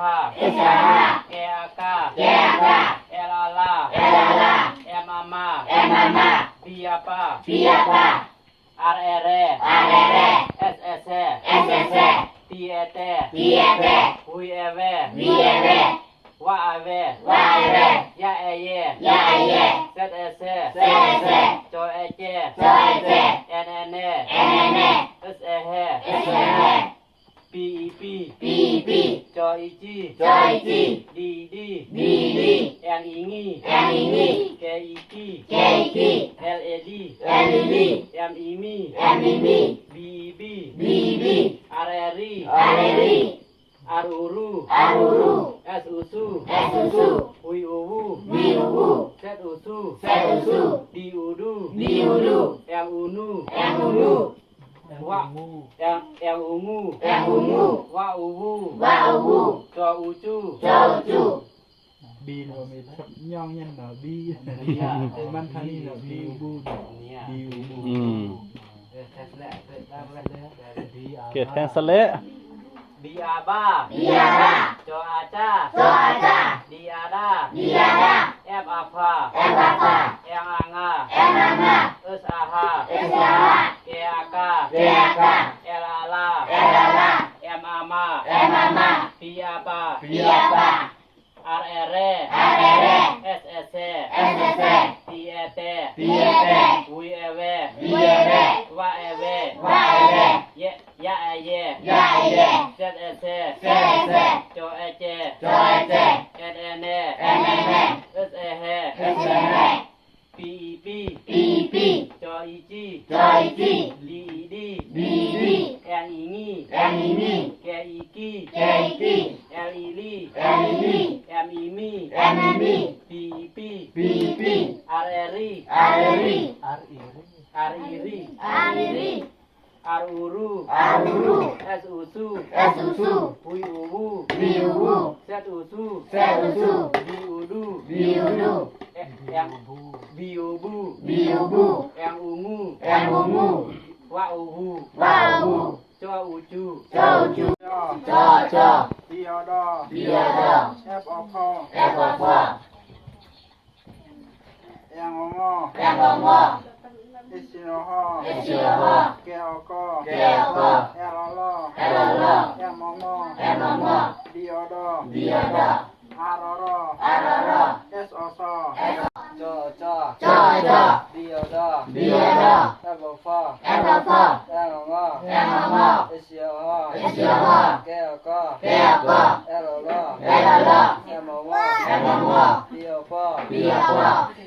H K A K L A L M A M B A P R A R S S T A T V A V W A V Y A Y Z S C A C N N S A H P E P C I G D D N I N K E K L A D M E M B E B R A R R U R U S U S V U V Z U S D U D M U N W M M U M W U W C U C B เรามีย่องยันหนอ B มันทานี่หนอ B บู B บู อืมเกตแทนสเละ B A B C A C D A D F A P M A N S A H K A K L A L M A M P A P R A R S S T A T V A V W A V Y Y A Y Z S C A C N N S A H P E P C I G D E D N I N K I K L I L M I M P E P R R R I R U R S U S V U V Z U S B U D M B U B M U M W U W C U C D O D F O P M O M S O H K O K L L M O M D O D R O R S O S C C D O D F O F M O M S O H K O K L L M O M D O P